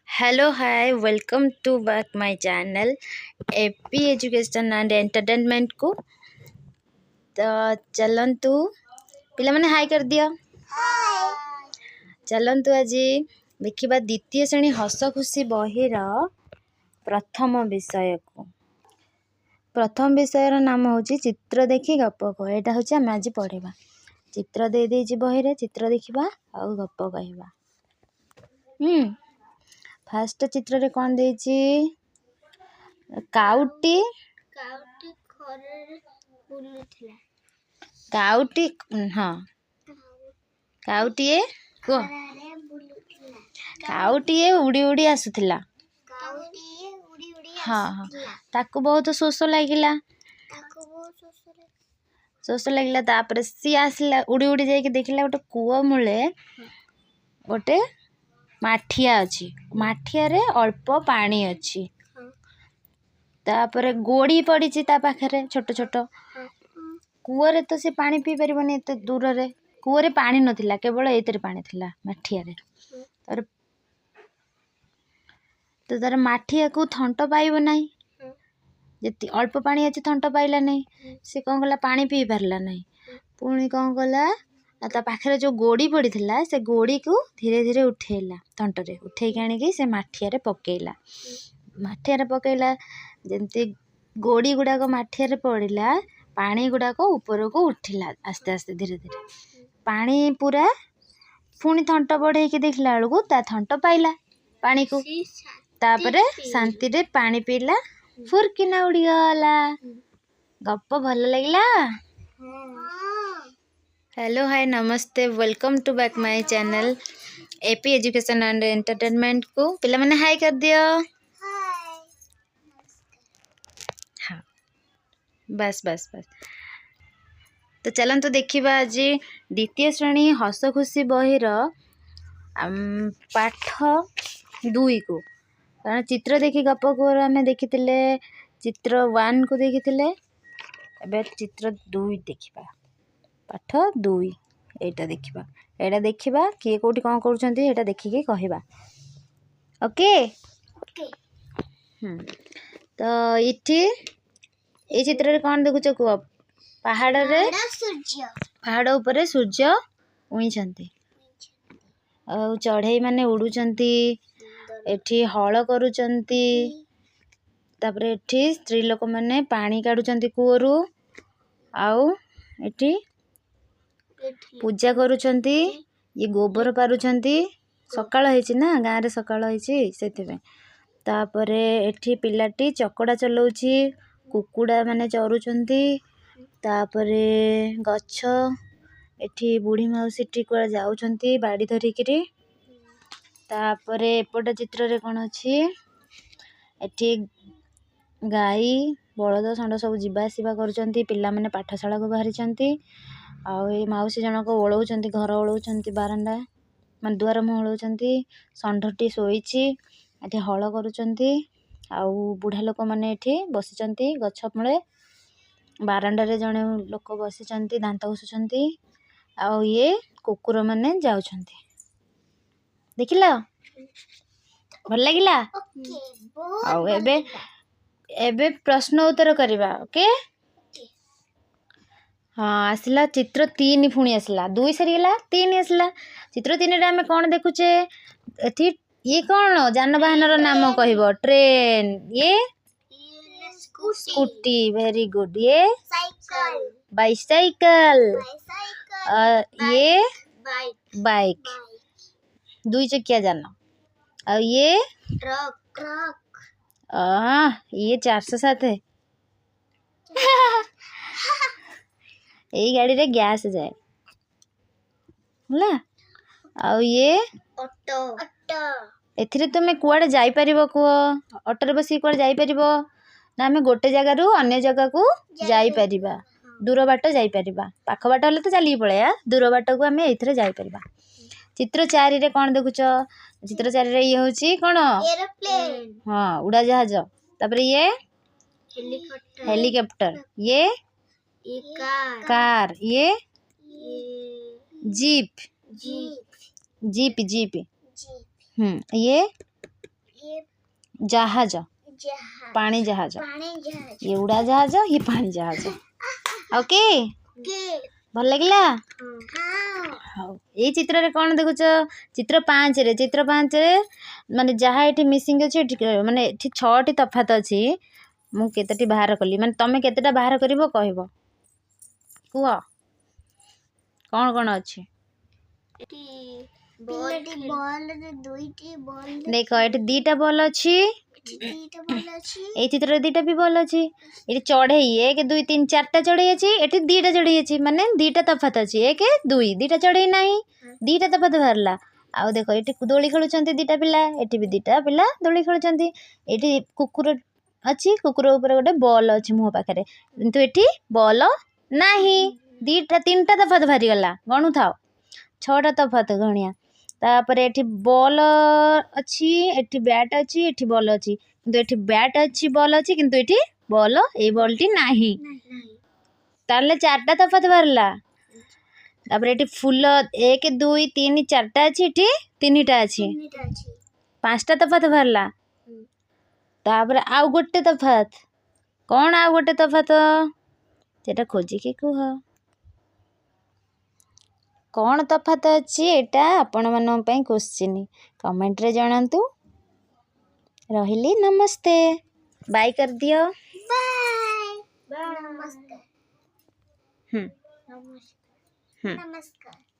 Hello, hi, welcome to back my channel AP Education and Entertainment କୁ। ତ ଚାଲନ୍ତୁ ପିଲାମାନେ, ହାଇ କରିଦିଅ। ଚାଲନ୍ତୁ ଆଜି ଦେଖିବା ଦ୍ୱିତୀୟ ଶ୍ରେଣୀ ହସ ଖୁସି ବହିର ପ୍ରଥମ ବିଷୟକୁ। ପ୍ରଥମ ବିଷୟର ନାମ ହେଉଛି ଚିତ୍ର ଦେଖି ଗପ କୁହ। ଏଇଟା ହେଉଛି ଆମେ ଆଜି ପଢ଼ିବା। ଚିତ୍ର ଦେଇ ଦେଇଛି ବହିରେ, ଚିତ୍ର ଦେଖିବା ଆଉ ଗପ କହିବା। ଫାଷ୍ଟ ଚିତ୍ରରେ କ'ଣ ଦେଇଛି? କାଉଟି। କାଉଟି ଖରାରେ ବୁଲୁଥିଲା। କାଉଟି, ହଁ, କାଉଟିଏ କୁହ। ଖରାରେ ବୁଲୁଥିଲା। କାଉଟିଏ ଉଡ଼ି ଉଡ଼ି ଆସୁଥିଲା। କାଉଟିଏ ଉଡ଼ି ଉଡ଼ି ହଁ, ଆସୁଥିଲା। ତାକୁ ବହୁତ ଶୋଷ ଲାଗିଲା। ତାକୁ ବହୁତ ଶୋଷ ଲାଗିଲା। ଶୋଷ ଲାଗିଲା। ତାପରେ ସିଏ ଆସିଲା, ଉଡ଼ି ଉଡ଼ି ଯାଇକି ଦେଖିଲା ଗୋଟେ କୂଅ ମୂଳେ ଗୋଟେ ମାଠିଆ ଅଛି। ମାଠିଆରେ ଅଳ୍ପ ପାଣି ଅଛି। ତାପରେ ଗୋଡ଼ି ପଡ଼ିଛି ତା ପାଖରେ ଛୋଟ ଛୋଟ। କୂଅରେ ତ ସେ ପାଣି ପିଇ ପାରିବନି ଏତେ ଦୂରରେ। କୂଅରେ ପାଣି ନଥିଲା, କେବଳ ଏଇଥିରେ ପାଣି ଥିଲା, ମାଠିଆରେ। ତାପରେ ତ ତାର ମାଠିଆକୁ ଥଣ୍ଟ ପାଇବ ନାହିଁ। ଯେତି ଅଳ୍ପ ପାଣି ଅଛି, ଥଣ୍ଟ ପାଇଲା ନାହିଁ। ସେ କ'ଣ କଲା? ପାଣି ପିଇ ପାରିଲା ନାହିଁ। ପୁଣି କ'ଣ କଲା ନା, ତା ପାଖରେ ଯେଉଁ ଗୋଡ଼ି ପଡ଼ିଥିଲା, ସେ ଗୋଡ଼ିକୁ ଧୀରେ ଧୀରେ ଉଠେଇଲା ଥଣ୍ଟରେ। ଉଠେଇକି ଆଣିକି ସେ ମାଠିଆରେ ପକେଇଲା। ମାଠିଆରେ ପକେଇଲା, ଯେମିତି ଗୋଡ଼ି ଗୁଡ଼ାକ ମାଠିଆରେ ପଡ଼ିଲା, ପାଣି ଗୁଡ଼ାକ ଉପରକୁ ଉଠିଲା ଆସ୍ତେ ଆସ୍ତେ, ଧୀରେ ଧୀରେ ପାଣି ପୁରା। ପୁଣି ଥଣ୍ଟ ବଢ଼େଇକି ଦେଖିଲା ବେଳକୁ ତା ଥଣ୍ଟ ପାଇଲା ପାଣିକୁ। ସେ ତାପରେ ପିଇଲା। ଶାନ୍ତିରେ ପାଣି ପିଇଲା, ଫୁରକିନା ଉଡ଼ିଗଲା। ଗପ ଭଲ ଲାଗିଲା? ହଁ। Hello, high, Namaste, welcome to back my channel AP Education and ଏଣ୍ଟରଟେନମେଣ୍ଟକୁ। ପିଲାମାନେ, ହାଇ କରିଦିଅ। ହାଇ। ହଁ, ବାସ୍ ବାସ୍ ବାସ୍। ତ ଚାଲନ୍ତୁ ଦେଖିବା ଆଜି ଦ୍ୱିତୀୟ ଶ୍ରେଣୀ ହସ ଖୁସି ବହିର ପାଠ 2କୁ। କାରଣ ଚିତ୍ର ଦେଖି ଗପ କୁହର ଆମେ ଦେଖିଥିଲେ, ଚିତ୍ର 1କୁ ଦେଖିଥିଲେ, ଏବେ ଚିତ୍ର 2 ଦେଖିବା। ପାଠ 2 ଏଇଟା ଦେଖିବା। ଏଇଟା ଦେଖିବା, କିଏ କେଉଁଠି କ'ଣ କରୁଛନ୍ତି, ଏଇଟା ଦେଖିକି କହିବା। ଓକେ? ଓକେ। ତ ଏଇଠି ଏଇ ଚିତ୍ରରେ କ'ଣ ଦେଖୁଛ କୁହ। ପାହାଡ଼ରେ ପାହାଡ଼, ସୂର୍ଯ୍ୟ। ପାହାଡ଼ ଉପରେ ସୂର୍ଯ୍ୟ ଉଇଁଛନ୍ତି ଆଉ ଚଢ଼େଇ ମାନେ ଉଡ଼ୁଛନ୍ତି। ଏଠି ହଳ କରୁଛନ୍ତି। ତାପରେ ଏଠି ସ୍ତ୍ରୀ ଲୋକମାନେ ପାଣି କାଢୁଛନ୍ତି କୂଅରୁ। ଆଉ ଏଠି ଏଠି ପୂଜା କରୁଛନ୍ତି। ଇଏ ଗୋବର ପାରୁଛନ୍ତି। ସକାଳ ହେଇଛି ନା, ଗାଁରେ ସକାଳ ହେଇଛି, ସେଥିପାଇଁ। ତାପରେ ଏଠି ପିଲାଟି ଚକଡ଼ା ଚଲଉଛି, କୁକୁଡ଼ା ମାନେ ଚରୁଛନ୍ତି। ତାପରେ ଗଛ, ଏଠି ବୁଢ଼ୀ ମାଉସୀଟି କୁଆଡ଼େ ଯାଉଛନ୍ତି ବାଡ଼ି ଧରିକିରି। ତାପରେ ଏପଟ ଚିତ୍ରରେ କ'ଣ ଅଛି? ଏଠି ଗାଈ, ବଳଦ, ଷଣ୍ଢ ସବୁ ଯିବା ଆସିବା କରୁଛନ୍ତି। ପିଲାମାନେ ପାଠଶାଳାକୁ ବାହାରିଛନ୍ତି। ଆଉ ଏଇ ମାଉସୀ ଜଣକ ଓଳଉଛନ୍ତି, ଘର ଓଳଉଛନ୍ତି, ବାରଣ୍ଡା ମାନେ ଦୁଆର ମୁହଁ ଓଳଉଛନ୍ତି। ଷଣ୍ଢଟି ଶୋଇଛି। ଏଠି ହଳ କରୁଛନ୍ତି। ଆଉ ବୁଢ଼ା ଲୋକମାନେ ଏଠି ବସିଛନ୍ତି ଗଛ ମୂଳେ। ବାରଣ୍ଡାରେ ଜଣେ ଲୋକ ବସିଛନ୍ତି, ଦାନ୍ତ ଘଷୁଛନ୍ତି। ଆଉ ଇଏ କୁକୁରମାନେ ଯାଉଛନ୍ତି। ଦେଖିଲ, ଭଲ ଲାଗିଲା? ଓକେ, ବହୁତ ଆଉ ଭଲ ଏବେ ଲାଗିଲା। ଏବେ ପ୍ରଶ୍ନ ଉତ୍ତର କରିବା। ଓକେ? ଓକେ। ହଁ, ଆସିଲା ଚିତ୍ର 3। ପୁଣି ଆସିଲା, 2 ସରିଗଲା, 3 ଆସିଲା। ଚିତ୍ର 3ରେ ଆମେ କ'ଣ ଦେଖୁଛେ ଏଠି? ଇଏ କ'ଣ ଯାନବାହନର ନାମ କହିବ? ଟ୍ରେନ୍। ଇଏ? ଇଏ ହେଲା ସ୍କୁଟି। Scooty, very good. ଇଏ? ସାଇକେଲ। ବାଇସାଇକେଲ। ବାଇସାଇକେଲ। ଇଏ? ବାଇକ୍। Bike, bike. ଦୁଇ ଚକିଆ ଯାନ। ଆଉ ଇଏ? Truck, truck. ଇଏ 407। ଏଇ ଗାଡ଼ିରେ ଗ୍ୟାସ୍ ଯାଏ, ହେଲା। ଆଉ ଇଏ? Auto, auto. ଏଥିରେ ତୁମେ କୁଆଡ଼େ ଯାଇପାରିବ କୁହ? ଅଟୋରେ ବସିକି କୁଆଡ଼େ ଯାଇପାରିବ ନା? ଆମେ ଗୋଟେ ଜାଗାରୁ ଅନ୍ୟ ଜାଗାକୁ ଯାଇପାରିବା, ଦୂର ବାଟ ଯାଇପାରିବା। ପାଖ ବାଟ ହେଲେ ତ ଚାଲିକି ପଳେଇବା, ଦୂର ବାଟକୁ ଆମେ ଏଇଥିରେ ଯାଇପାରିବା। ଚିତ୍ର 4ରେ କ'ଣ ଦେଖୁଛ? ଚିତ୍ର 4ରେ ଇଏ ହେଉଛି କ'ଣ? ଏରୋପ୍ଲେନ। ହଁ, ଉଡ଼ାଜାହାଜ। ତାପରେ ଇଏ? ହେଲିକପ୍ଟର। ହେଲିକପ୍ଟର। ଇଏ? ଇଏ କାର। କାର୍। ଇଏ? ଇଏ jeep. Jeep. Jeep, jeep. Jeep. ଇଏ? ଇଏ ଜାହାଜ। ଜାହାଜ। ପାଣି ଜାହାଜ। ପାଣି ଜାହାଜ। ଇଏ ଉଡ଼ାଜାହାଜ, ଇଏ ପାଣି ଜାହାଜ। ଓକେ। କେ। ଭଲ ଲାଗିଲା? ହଁ। ହଉ, ଏଇ ଚିତ୍ରରେ କ'ଣ ଦେଖୁଛ? ଚିତ୍ର 5ରେ, ଚିତ୍ର 5ରେ ମାନେ ଯାହା ଏଠି ମିସିଂ ଅଛି ଏଠି, ମାନେ ଏଠି 6ଟି ତଫାତ ଅଛି। ମୁଁ କେତୋଟି ବାହାର କଲି, ମାନେ ତମେ କେତେଟା ବାହାର କରିବ କହିବ। କୁହ, କ'ଣ କ'ଣ ଅଛି? ଏଠି ତିନୋଟି ବଲ୍, ଦୁଇଟି ବଲ୍। ଦେଖ, ଏଠି 2ଟା ବଲ୍ ଅଛି। ଏଠି 2ଟା ବଲ୍ ଅଛି। ଏଇ ଚିତ୍ରରେ 2ଟା ବି ବଲ୍ ଅଛି। ଏଠି ଚଢ଼େଇ 1, 2, 3, 4ଟା ଚଢ଼େଇ ଅଛି। ଏଠି 2ଟା ଚଢ଼େଇ ଅଛି, ମାନେ 2ଟା ତଫାତ ଅଛି। 1, 2, 2ଟା ଚଢ଼େଇ ନାହିଁ, 2ଟା ତଫାତ ବାହାରିଲା। ଆଉ ଦେଖ, ଏଠି ଦୋଳି ଖେଳୁଛନ୍ତି 2ଟା ପିଲା। ଏଠି ବି 2ଟା ପିଲା ଦୋଳି ଖେଳୁଛନ୍ତି। ଏଠି କୁକୁର ଅଛି, କୁକୁର ଉପରେ ଗୋଟେ ବଲ୍ ଅଛି ମୁହଁ ପାଖରେ, କିନ୍ତୁ ଏଠି ବଲ୍ ନାହିଁ। 2ଟା, 3ଟା ତଫାତ ବାହାରିଗଲା। ଗଣୁଥାଅ, 6ଟା ତଫାତ ଗଣିଆ। ତାପରେ ଏଠି ବଲ୍ ଅଛି, ଏଠି ବ୍ୟାଟ୍ ଅଛି, ଏଠି ବଲ୍ ଅଛି, କିନ୍ତୁ ଏଠି ବ୍ୟାଟ୍ ଅଛି, ବଲ୍ ଅଛି, କିନ୍ତୁ ଏଠି ବଲ୍, ଏଇ ବଲ୍ଟି ନାହିଁ। ନାହିଁ। ତାହେଲେ 4ଟା ତଫାତ ବାହାରିଲା। ତାପରେ ଏଠି ଫୁଲ 1, 2, 3, 4ଟା ଅଛି, ଏଠି 3ଟା ଅଛି। 3ଟା ଅଛି। 5ଟା ତଫାତ ବାହାରିଲା। ତାପରେ ଆଉ ଗୋଟେ ତଫାତ କ'ଣ? ଆଉ ଗୋଟେ ତଫାତ ସେଟା ଖୋଜିକି କୁହ, କ'ଣ ତଫାତ ଅଛି? ଏଇଟା ଆପଣମାନଙ୍କ ପାଇଁ କୋଶ୍ଚିନ୍, କମେଣ୍ଟରେ ଜଣାନ୍ତୁ। ରହିଲି, ନମସ୍ତେ, ବାଇ କରିଦିଅ। ବାଏ, ନମସ୍କାର। ହୁଁ। ନମସ୍କାର। ହୁଁ। ନମସ୍କାର।